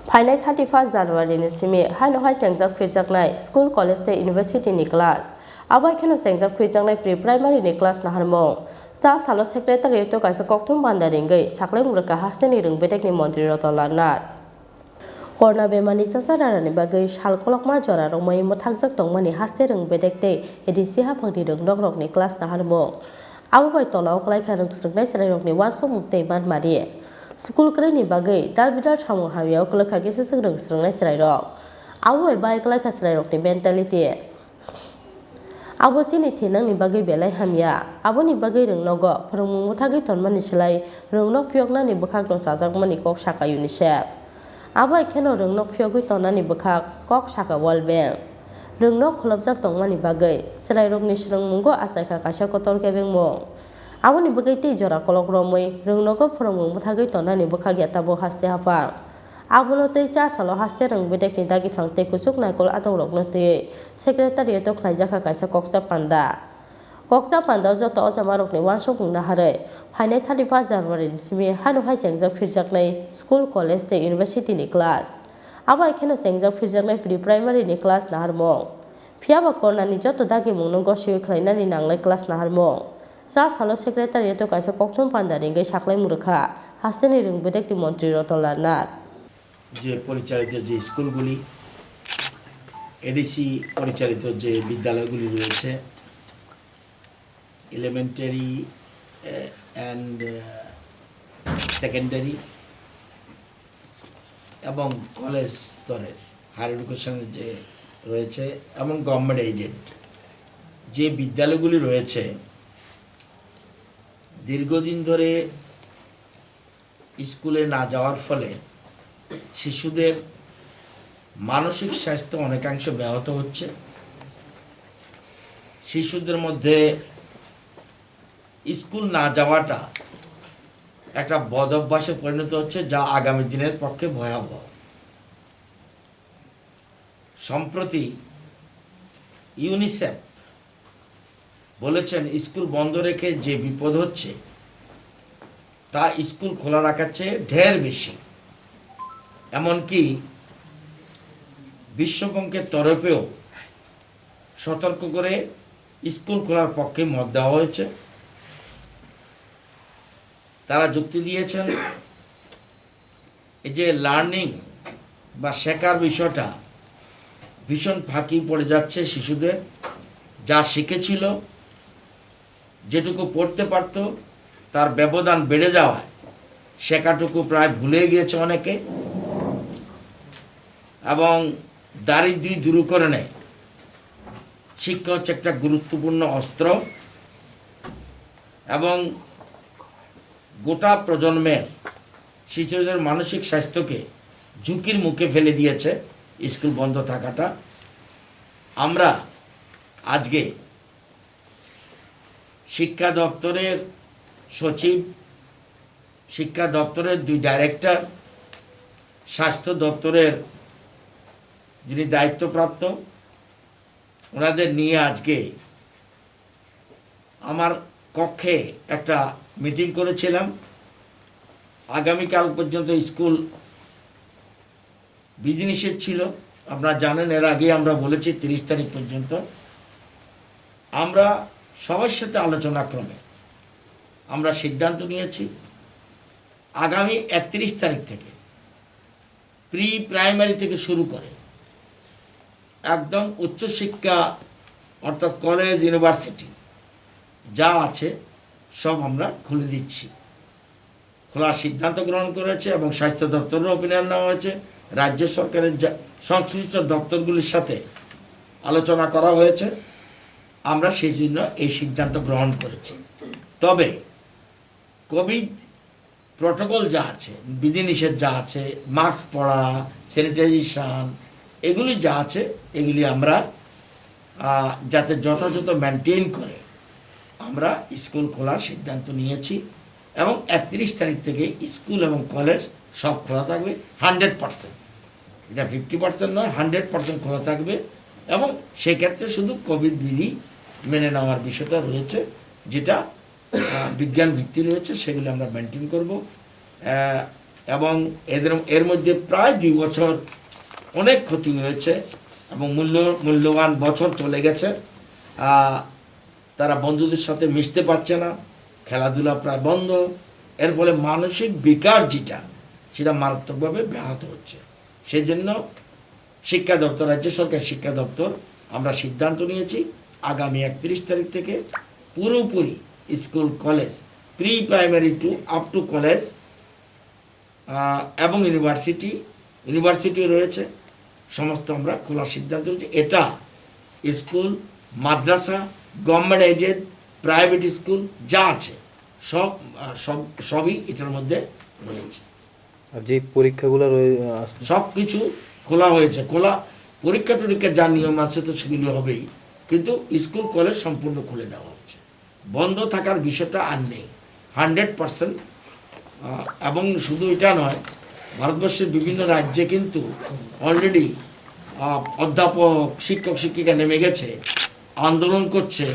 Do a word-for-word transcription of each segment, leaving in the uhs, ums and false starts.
Phainai thirty first January ni simi haino hai chengjak phirjaknai school, college tei university ni class. Abo hai kheno chengjak phirjaknai pre-primary ni class naharmung. Cha salo secretariat o kaisa kokthum panda ringwi saklai mwrwkha hasteni rwng bedekni montri Ratan Lal Nath. Corona bemar ni chacha rarani bagwi sal kolokma jora romwi mwthakjak tongmani haste rwng bedek tei A D C haphangni rwng nokrokni class naharmung. Abo bai tola o kwlaikha rwng swrwngnai chwrairokni uansukmung tei manmari. School kwrwini bagwi dal bidal samung hamya o kwlwkha kisa swk rwng swrwngnai chwrairok. Abo bai bai kwlaikha chwrairokni mentality. Abo chini thinangni bagwi belai hamya. Aboni bagwi rwng nogo phwrwngmung mwthagwi tonmani slai rwng nok phiyoknani bwkhakno chajakmani kok saka UNICEF. Abo hai kheno rwng nok phiyogwi tongnani bwkhak kok saka World Bank. Rwng nok khulopjak tongmani bagwi chwrairokni swrwngmungo achaikha kaisa kotor kebengmung. Aboni bagwi tei jora kolok romwi rwng nogo phwrwngmung mwthagwi tongnani bwkhak ya tabuk haste haphang. Abono tei cha salo haste rwng bedekni dagiphang tei kuchuk naikol adongrokno twiwi secretariat o khlaijakha kaisa kokcha panda. Kokcha panda o joto ojamarokni uansukmung naharwi phainai thirty first January ni simi haino hai chengjak phirjaknai school, college tei university ni class. Abo hai kheno chengjak phirjaknai pre-primary ni class naharmung. Phiyaba corona ni joto dagimungno gosiwi khlainani nangnai class naharmung. Cha salo secretariat o kaisa kokthum panda ringwi saklai mwrwkha hasteni rwng bedekni montri Ratan Lal Nath. যে পরিচালিত যে স্কুলগুলি, এডিসি পরিচালিত যে বিদ্যালয়গুলি রয়েছে, elementary and secondary এবং কলেজ স্তরের হায়ার এডুকেশনের যে রয়েছে এবং গভর্নমেন্ট এইডেড যে বিদ্যালয়গুলি রয়েছে, দীর্ঘদিন ধরে স্কুলে না যাওয়ার ফলে শিশুদের মানসিক স্বাস্থ্য অনেকাংশ ব্যাহত হচ্ছে। শিশুদের মধ্যে স্কুল না যাওয়াটা একটা বদ অভ্যাসে পরিণত হচ্ছে, যা আগামী দিনের পক্ষে ভয়াবহ। সম্প্রতি ইউনিসেফ বলেছেন, স্কুল বন্ধ রেখে যে বিপদ হচ্ছে, তা স্কুল খোলা রাখার চেয়ে ঢের বেশি। এমনকি বিশ্বব্যাংকের তরফেও সতর্ক করে স্কুল খোলার পক্ষে মত দেওয়া হয়েছে। তারা যুক্তি দিয়েছেন, এই যে লার্নিং বা শেখার বিষয়টা ভীষণ ফাঁকি পড়ে যাচ্ছে শিশুদের। যা শিখেছিল, যেটুকু পড়তে পারতো, তার ব্যবধান বেড়ে যাওয়ায় শেখাটুকু প্রায় ভুলে গিয়েছে অনেকে। এবং দারিদ্র্য দূরীকরণে শিক্ষা হচ্ছে একটা গুরুত্বপূর্ণ অস্ত্র এবং গোটা প্রজন্মের শিশুদের মানসিক স্বাস্থ্যকে ঝুঁকির মুখে ফেলে দিয়েছে স্কুল বন্ধ থাকাটা। আমরা আজকে শিক্ষা দপ্তরের সচিব, শিক্ষা দপ্তরের দুই ডাইরেক্টর, স্বাস্থ্য দপ্তরের যিনি দায়িত্বপ্রাপ্ত, ওনাদের নিয়ে আজকে আমার কক্ষে একটা মিটিং করেছিলাম। আগামীকাল পর্যন্ত স্কুল বিধিনিষেধ ছিল, আপনারা জানেন, এর আগে আমরা বলেছি তিরিশ তারিখ পর্যন্ত। আমরা সবার সাথে আলোচনা ক্রমে আমরা সিদ্ধান্ত নিয়েছি আগামী একত্রিশ তারিখ থেকে প্রি প্রাইমারি থেকে শুরু করে একদম উচ্চশিক্ষা, অর্থাৎ কলেজ, ইউনিভার্সিটি যা আছে, সব আমরা খুলে দিচ্ছি। খোলার সিদ্ধান্ত গ্রহণ করেছে এবং স্বাস্থ্য দপ্তরের ওপিনিয়ন নেওয়া হয়েছে। রাজ্য সরকারের যা-, সংশ্লিষ্ট দপ্তরগুলির সাথে আলোচনা করা হয়েছে। আমরা সেই জন্য এই সিদ্ধান্ত গ্রহণ করেছি। তবে কোভিড প্রটোকল যা আছে, বিধিনিষেধ যা আছে, মাস্ক পরা, স্যানিটাইজেশন, এগুলি যা আছে, এগুলি আমরা, আহ, যাতে যথাযথ মেনটেন করে আমরা স্কুল খোলার সিদ্ধান্ত নিয়েছি এবং একত্রিশ তারিখ থেকে স্কুল এবং কলেজ সব খোলা থাকবে হান্ড্রেড পার্সেন্ট। এটা ফিফটি পার্সেন্ট নয়, হান্ড্রেড পার্সেন্ট খোলা থাকবে এবং সেক্ষেত্রে শুধু কোভিড বিধি মেনে নেওয়ার বিষয়টা রয়েছে, যেটা আহ, বিজ্ঞান ভিত্তি রয়েছে, সেগুলি আমরা মেনটেন করব। আহ, এবং এদের এর মধ্যে প্রায় দুই বছর অনেক ক্ষতি হয়েছে এবং মূল্য মূল্যবান বছর চলে গেছে। আহ, তারা বন্ধুদের সাথে মিশতে পারছে না, খেলাধুলা প্রায় বন্ধ। এর ফলে মানসিক বিকাশ যেটা, সেটা মারাত্মকভাবে ব্যাহত হচ্ছে। সেই জন্য শিক্ষা দপ্তর, রাজ্য সরকার শিক্ষা দপ্তর, আমরা সিদ্ধান্ত নিয়েছি আগামী একত্রিশ তারিখ থেকে পুরোপুরি school, college, pre primary to up to college, ah, এবং ইউনিভার্সিটি, ইউনিভার্সিটিও রয়েছে, সমস্ত আমরা খোলার সিদ্ধান্ত নিয়েছি। এটা স্কুল, মাদ্রাসা, গভর্নমেন্ট এইডেড, প্রাইভেট স্কুল যা আছে, সব আহ, সব সবই এটার মধ্যে রয়েছে। আর যে পরীক্ষাগুলো রয়ে আহ, সব কিছু খোলা হয়েছে। খোলা, পরীক্ষা টরীক্ষা যা নিয়ম আছে তো সেগুলি হবেই, কিন্তু স্কুল কলেজ সম্পূর্ণ খুলে দেওয়া হয়েছে। বন্ধ থাকার বিষয়টা আর নেই, হান্ড্রেড পার্সেন্ট। এবং শুধু এটা নয়, ভারতবর্ষের বিভিন্ন রাজ্যে কিন্তু অলরেডি অধ্যাপক, শিক্ষক শিক্ষিকা নেমে গেছে, আন্দোলন করছে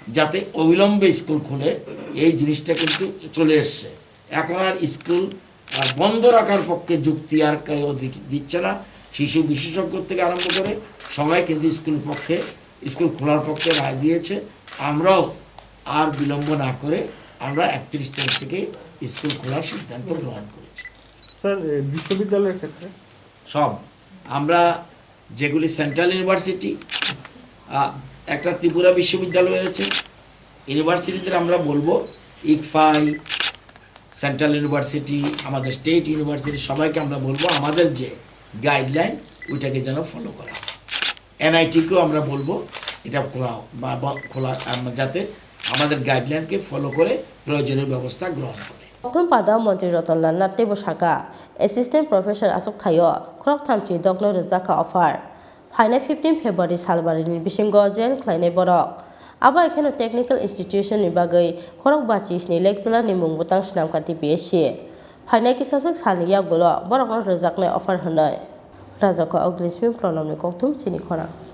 যাতে অবিলম্বে স্কুল খুলে। এই জিনিসটা কিন্তু চলে এসছে। এখন আর স্কুল আহ, বন্ধ রাখার পক্ষে যুক্তি আর কেউ দি- দিচ্ছে না। শিশু বিশেষজ্ঞ থেকে আরম্ভ করে সবাই কিন্তু স্কুল পক্ষে, স্কুল খোলার পক্ষে রায় দিয়েছে। আমরাও আর বিলম্ব না করে আমরা একত্রিশ তারিখ থেকে স্কুল খোলার সিদ্ধান্ত গ্রহণ করেছি। স্যার, এ, বিশ্ববিদ্যালয়ের ক্ষেত্রে? সব আমরা যেগুলি সেন্ট্রাল ইউনিভার্সিটি, আহ, একটা ত্রিপুরা বিশ্ববিদ্যালয় রয়েছে, ইউনিভার্সিটিদের আমরা বলবো, ইকফাই, সেন্ট্রাল ইউনিভার্সিটি, আমাদের স্টেট ইউনিভার্সিটি, সবাইকে আমরা বলবো আমাদের যে গাইডলাইন, ওইটাকে যেন ফলো করা হয়। এনআইটিকেও আমরা বলবো এটা খোলা হোক বা বা খোলা, আম, যাতে আমাদের গাইডলাইনকে ফলো করে প্রয়োজনীয় ব্যবস্থা গ্রহণ করে। Kokthum pada Montri Ratan Lal Nath teibo sakha, Assistant Professor achuk thaio khorok thamchi dokno rwjakha offer. Phainai fifteen February salbarini bisingo join khlainai borok. Abo hai kheno technical institution ni bagwi khorok bachi sni lecturer ni mung bwtang swnamkha T P S C. Phainai kisaswk salni yagulo borokno rwjaknai offer hwnwi. Rajako Agniswing Pranamni kokthum chini khorang.